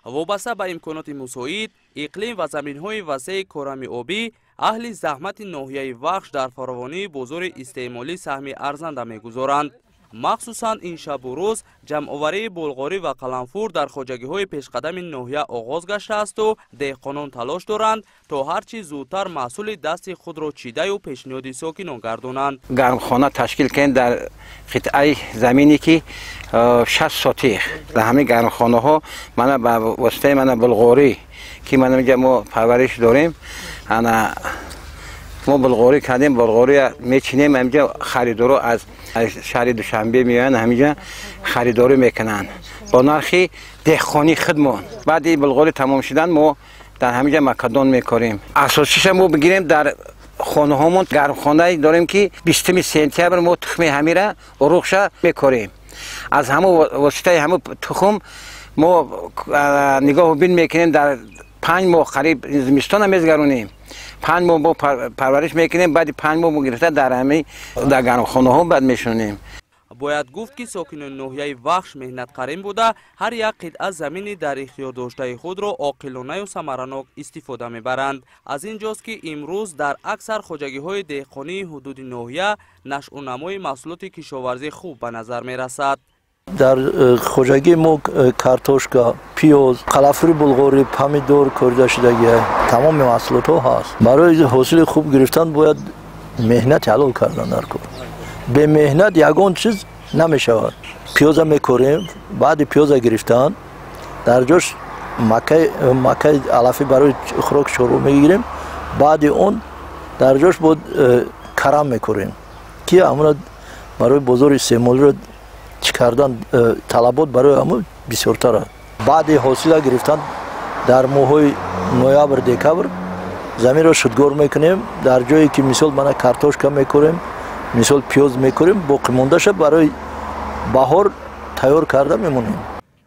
Вобаста ба имконоти мусоид, иқлим ва заминҳои васеи корами обӣ, аҳли заҳмати ноҳияи Вахш дар фаровонии бозори истеъмолӣ саҳми арзанда мегузоранд. Махсусан ин шабу рӯз ҷамъоварии булғорӣ ва қаламфур дар хоҷагиҳои пешқадами ноҳия оғоз гаштаасту деҳқонон талош доранд, то ҳарчи зудтар маҳсули дасти худро чидаю пешниҳоди сокинон гардонанд. Гармхона ташкил кардем дар қитъаи замине, ки 60 сотих. Дар ҳамин гармхонаҳо мана ба воситаи мана булғорӣ, ки мана инҷа мо парвариш дорем, ана мо булғорӣ кардем, булғория мечинем. Ҳаминҷа харидоро аз шаҳри Душанбе меоянд, ҳаминҷа харидорӣ мекунанд бо нархи деҳқонии худмон. Баъди булғорӣ тамом шудан, мо дар ҳаминҷа макадон мекорем. Асосиша мо бигирем, дар хонаҳомон гармхонае дорем, ки 20 сентябр мо тухми ҳамира, уруғша мекорем. Аз ҳамон воситаи ҳамон тухм мо нигоҳу бин мекунем. Дар 5 моҳ қариб зимистона мезгаронем, 5 моҳ мо парвариш мекунем. Баъди 5 моҳ мо гирифта дар ҳами дар гармхонаҳо баъд мешунем. Бояд гуфт, ки сокинони ноҳияи Вахш меҳнатқарин буда, ҳар як қитъа замини дар ихтиёр доштаи худро оқилонаю самаранок истифода мебаранд. Аз ин ҷост, ки имрӯз дар аксар хоҷагиҳои деҳқонии ҳудуди ноҳия нашъунамои маҳсулоти кишоварзӣ хуб ба назар мерасад. Дар хоҷагии мо картошка, пиёз, қаламфури булғорӣ, помидор корида шудагия, тамоми маҳсулотҳо ҳаст. Барои ҳосили хуб гирифтан бояд меҳнати ҳалол кардан дар кор. Бемеҳнат ягон чиз намешавад. Пиёза мекорем, баъди пиёза гирифтан дар ҷош макаи алафӣ барои хӯроки чорво мегирем. Баъди он дар ҷош бо карам мекорем, ки ҳамона барои бозори истеъмолиро чӣ кардан, талабот барои ҳамон бисёртар аст. Баъди ҳосила гирифтан дар моҳҳои ноябр, декабр заминро шудгор мекунем. Дар ҷое ки, мисол, мана картошка мекорем, мисол, пиёз мекорем, боқимондаша барои баҳор тайёр карда мемонем.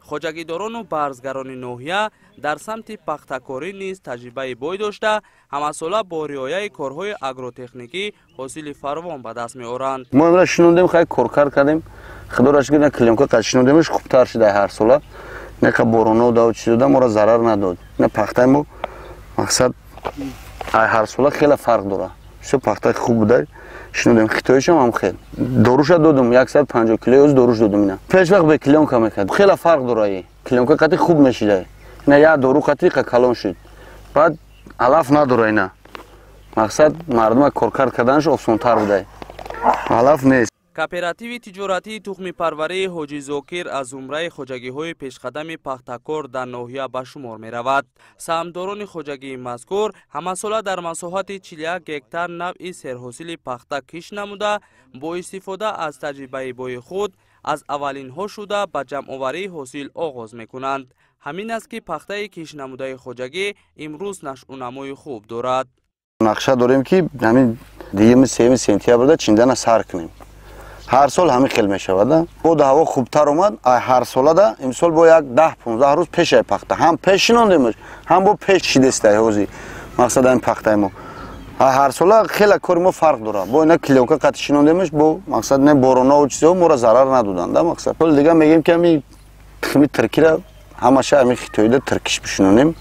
Хоҷагидорону барзгарони ноҳия дар самти пахтакорӣ низ таҷрибаи бой дошта, ҳамасола бо риояи корҳои агротехникӣ ҳосили фаровон ба даст меоранд. Мо имра шинондем, хай, коркар кардем. Худоро шукр, на клёнка қад шинондемш, хубтар шуда. Ҳар сола неқа бороно дав чиз дода, моро зарар надод. На пахтаи мо, мақсад, ай ҳар сола хеле фарқ дора. Всё пахтаи хуб буда шинодем. Хитоишам ҳам хел доруша додум, 150 килои оз доруш додум. Ина пеш вақт бе клёнка мекард, хеле фарқ дора. И клёнка қати хуб мешида, ина як дору қати қа калон шуд. Баъд алаф надора. Ина, мақсад, мардума коркард карданаш осонтар буда, алаф нест. Кооперативи тиҷоратии тухмипарварии Ҳоҷи Зокир аз зумраи хоҷагиҳои пешқадами пахтакор дар ноҳия ба шумор меравад. Саҳмдорони хоҷагии мазкур ҳамасола дар масоҳати 41 гектар навъи серҳосили пахта кишт намуда, бо истифода аз таҷрибаи бои худ аз аввалинҳо шуда ба ҷамъоварии ҳосил оғоз мекунанд. Ҳамин аст, ки пахтаи киштнамудаи хоҷагӣ имрӯз нашъунамои хуб дорад. Нақша дорем, ки ҳамин дуюми, сеюми сентябрда чиндана сар кунем. Ҳар сол ҳамин хел мешавад. Боду ҳаво хубтар омад ай ҳар солада. Имсол бо як 10-15 рӯз пешай пахта ҳам пеш шинондемш, ҳам бо пеш шидестай. Ҳозир, мақсад, ҳамин пахтаи мо ҳар сола хеле кори мо фарқ дорад. Бо ина клёнка қати шинондемш, бо, мақсад, не боронаву чизҳо моро зарар надоданд. Мақсад, соли дига мегӯем, ки ҳами тухми тиркира ҳамаша ҳами хитоида тиркиш бишинонем,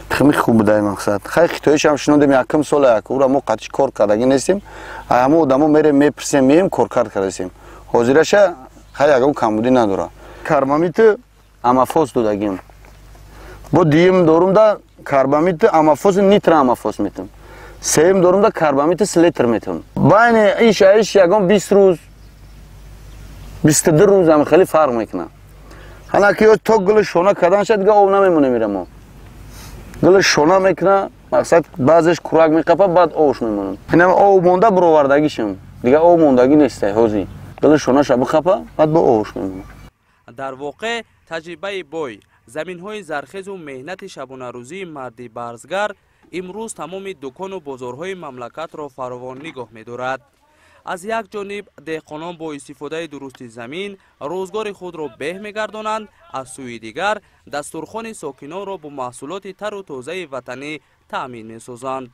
тухми хуб будай. Мақсад, хай, хитоишам шинондем якум сола, як ура мо қатиш кор кардагӣ нестем. Ҳамо одамо мерем, мепурсем, меем, коркард кардасем. Ҳозираша, хай, ягон камбудӣ надора. Карбамиди амафос додагим, бо дуюм дорумда карбамиди амафоси нитроамафос метам, сеюм дорумда карбамиди селитра метам. Байни иш иш ягон 20 рӯз, 22 рӯз ҳам хеле фарқ мекунад. Ҳана ки то гули шона кардан шад, дига об намемонем. Ира мо гули шона мекуна, мақсад, баъзеш курак меқапа, баъд овш мемонам. Инам об монда буровардагишам, дига об мондагӣ нестай. Ҳозир гули шонаша бихапа, баъд бо овш мемонам. Дар воқеъ, таҷрибаи бой, заминҳои зархезу меҳнати шабонарӯзии марди барзгар имрӯз тамоми дукону бозорҳои мамлакатро фаровон нигоҳ медорад. Аз як ҷониб деҳқонон бо истифодаи дурусти замин рӯзгори худро беҳ мегардонанд, аз сӯи дигар дастурхони сокинонро бо маҳсулоти тару тозаи ватанӣ таъмин месозанд.